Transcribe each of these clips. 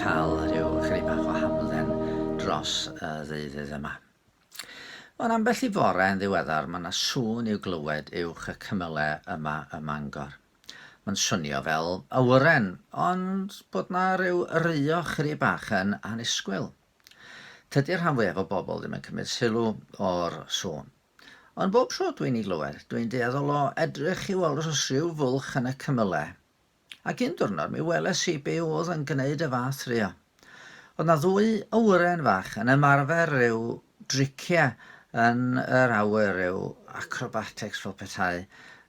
cael rhyw chydig bach o hamdden dros y ddeuddydd yma. Mae'n ambell i fore yn ddiweddar mae yna sŵn i'w glywed uwch y cymylau yma ym Mangor. Mae'n swnio fel awyren, ond bod 'na ryw ruo chydig bach yn annisgwyl. Tydi'r rhan fwyaf o bobl ddim yn cymryd sylw o'r sŵn. Ond bob tro dwi'n ei glywed, dwi'n dueddol o edrych i weld os oes rhyw fwlch yn y cymylau. Ac un diwrnod mi weles i be oedd yn gwneud y fath rio. Oedd 'na ddwy awyren fach yn ymarfer rhyw driciau yn yr awyr, rhyw acrobatics fel petai,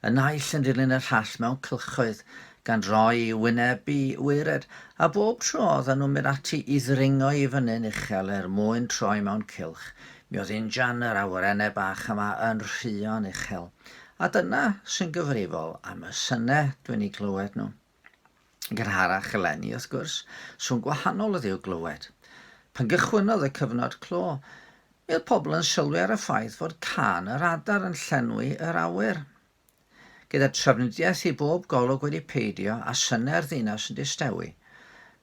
y naill yn dilyn y llall mewn cylchoedd, gan droi i wyneb i waered, a bob tro oedden nhw'n mynd ati i ddringo i fyny'n uchel er mwyn troi mewn cylch, Mi oedd injan yr awyrennau bach yma yn rhuo'n uchel, a dyna sy'n gyfrifol am y synau dwi'n eu glywed nhw. Yn gynharach eleni, wrth gwrs, sŵn gwahanol oedd i'w glywed. Pan gychwynnodd y cyfnod clo, mi oedd pobl yn sylwi ar y ffaith fod cân yr adar yn llenwi yr awyr. Gyda trafnidiaeth i bob golwg wedi peidio a synau'r ddinas yn distewi,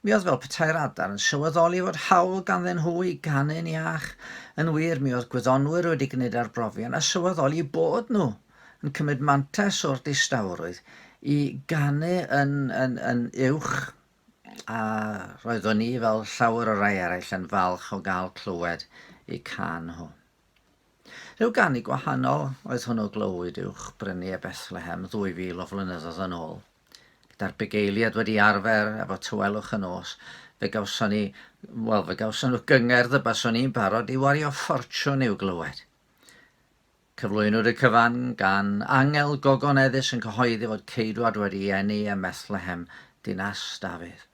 mi oedd fel petai'r adar yn sylweddoli fod hawl ganddyn nhw i ganu'n iach. Yn wir, mi oedd gwyddonwyr wedi gwneud arbrofion a sylweddoli eu bod nhw yn cymryd mantais o'r distawrwydd i ganu yn, yn, yn uwch a roeddwn i, fel llawer o rai eraill, yn falch o gael clywed eu cân nhw. Rhyw ganu gwahanol oedd hwnnw glywyd uwch bryniau Bethlehem ddwy fil o flynyddoedd yn ôl. Gyda'r bugeiliaid wedi arfer efo tawelwch y nos, fe gawson ni, wel, fe gawson nhw gyngerdd y baswn i'n barod i wario ffortiwn i'w glywed. Cyflwynwyd y cyfan gan angel gogoneddus yn cyhoeddi fod ceidwad wedi ei eni ym Methlehem, dinas Dafydd.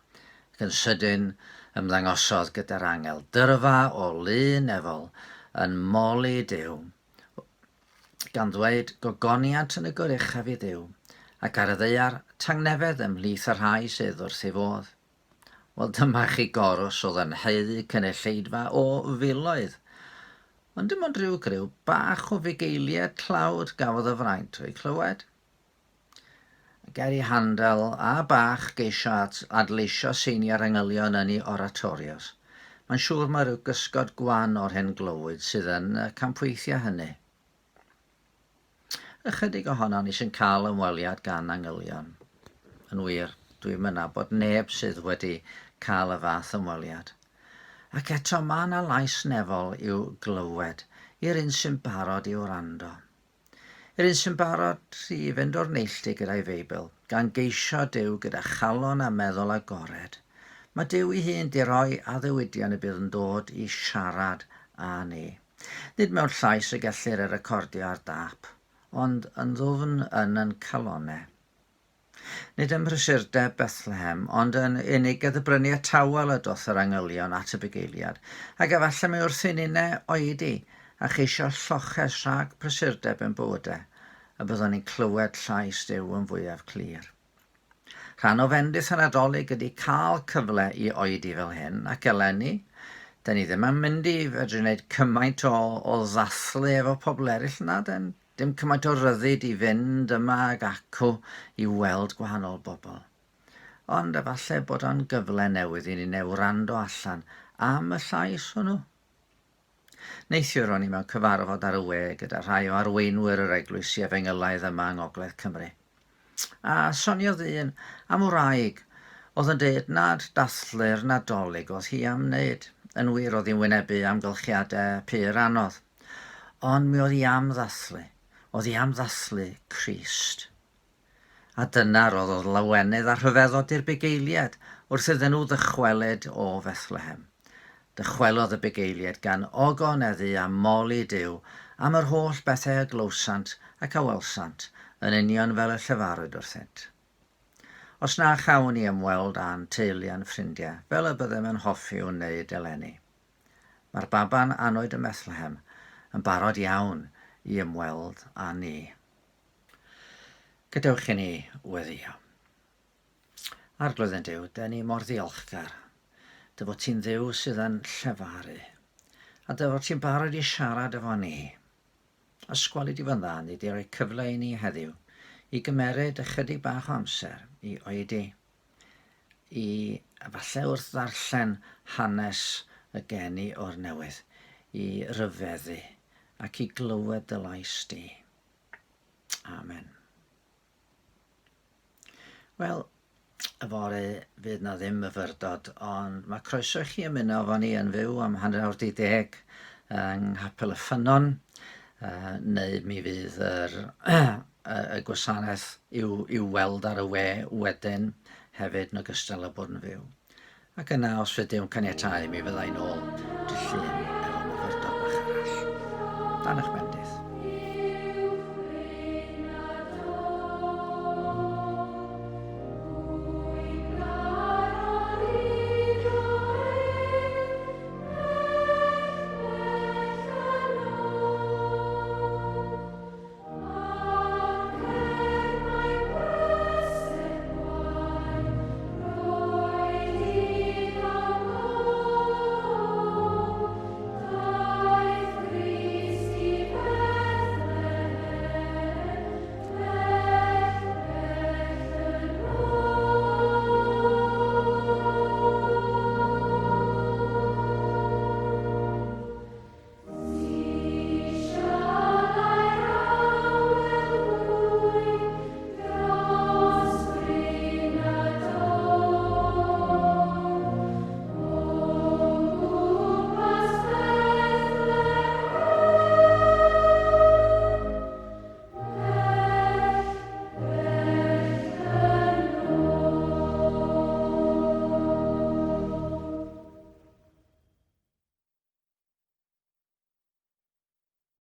Ac yn sydyn ymddangosodd gyda'r angel dyrfa o lu nefol yn moli Duw, gan ddweud, Gogoniant yn y goruchaf i Dduw, ac ar y ddaear tangnefedd ymhlith y rhai sydd wrth ei fodd. Wel, dyma chi gorws oedd yn haeddu cynulleidfa o filoedd. Ond dim ond rhyw griw bach o fugeiliaid tlawd gafodd y fraint o'u clywed. Gary Handel a Bach geisio adleisio seiniau'r angylion yn ei oratorios. Mae'n siŵr mai rhyw gysgod gwan o'r hen glywyd sydd yn y campweithiau hynny. Ychydig ohonon ni sy'n cael ymweliad gan angylion. Yn wir, dwi'm yn nabod neb sydd wedi cael y fath ymweliad. Ac eto mae 'na lais nefol i'w glywed i'r un sy'n barod i wrando. Yr un sy'n barod i fynd o'r neilltu gyda'i Feibl, gan geisio Duw gyda chalon a meddwl agored. Mae Duw ei hun 'di rhoi addewidion y bydd yn dod i siarad â ni. Nid mewn llais y gellir ei recordio ar dâp, ond yn ddwfn yn yn calonnau. Nid ym mhrysurdeb Bethlehem, ond yn unigedd y bryniau tawel y doth yr angylion at y bugeiliad, ac efallai mai wrth i ninne oedi a cheisio lloches rhag prysurdeb ein bywydau y byddwn ni'n clywed llais Duw yn fwyaf clir. Rhan o fendith y Nadolig ydy cael cyfle i oedi fel hyn, ac eleni, 'da ni ddim yn mynd i fedru wneud cymaint o, o ddathlu efo pobl eraill na den. Dim cymaint o ryddid i fynd yma ag acw i weld gwahanol bobl. Ond efallai bod o'n gyfle newydd i ninne wrando allan am y llais hwnnw. Neithiwr o'n i mewn cyfarfod ar y we gyda rhai o arweinwyr yr eglwysi efengylaidd yma yng Ngogledd Cymru. A soniodd un am wraig oedd yn deud nad dathlu'r Nadolig oedd hi am wneud. Yn wir, oedd hi'n wynebu amgylchiadau pur anodd. Ond mi oedd hi am ddathlu. Oedd hi am ddathlu Crist. A dyna roddodd lawenydd a rhyfeddod i'r bugeiliaid wrth iddyn nhw ddychwelyd o Fethlehem. Dychwelodd y bugeiliaid gan ogoneddu a moli Duw am yr holl bethau a glywsant ac a welsant, yn union fel y llefarwyd wrthynt. Os na chawn ni ymweld â'n teulu a'n ffrindiau fel y byddem yn hoffi wneud eleni, Mae'r baban anwyd ym Methlehem yn barod iawn i ymweld â ni. Gadewch i ni weddïo. Arglwydd ein Duw, dyn ni mor ddiolchgar dy fod ti'n Dduw sydd yn llefaru, a dy fod ti'n barod i siarad efo ni. Ysgwali di fy dda ni di roi cyfle i ni heddiw i gymeryd ychydig bach o amser i oedi. i, falle wrth ddarllen hanes y geni o'r newydd, i ryfeddu ac i glywed dy lais di. Amen. Wel, yfory fydd na ddim myfyrdod, ond mae croeso i chi ymuno efo ni yn fyw am hanner awr di deg yng Nghapel y Ffynnon, uh, neu mi fydd yr, y gwasanaeth i'w, i'w weld ar y we wedyn hefyd yn ogystal â bod yn fyw. Ac yna, os fydd Duw'n caniatáu, mi fydda i'n ôl dy llun efo myfyrdod bach arall. Dan eich ben.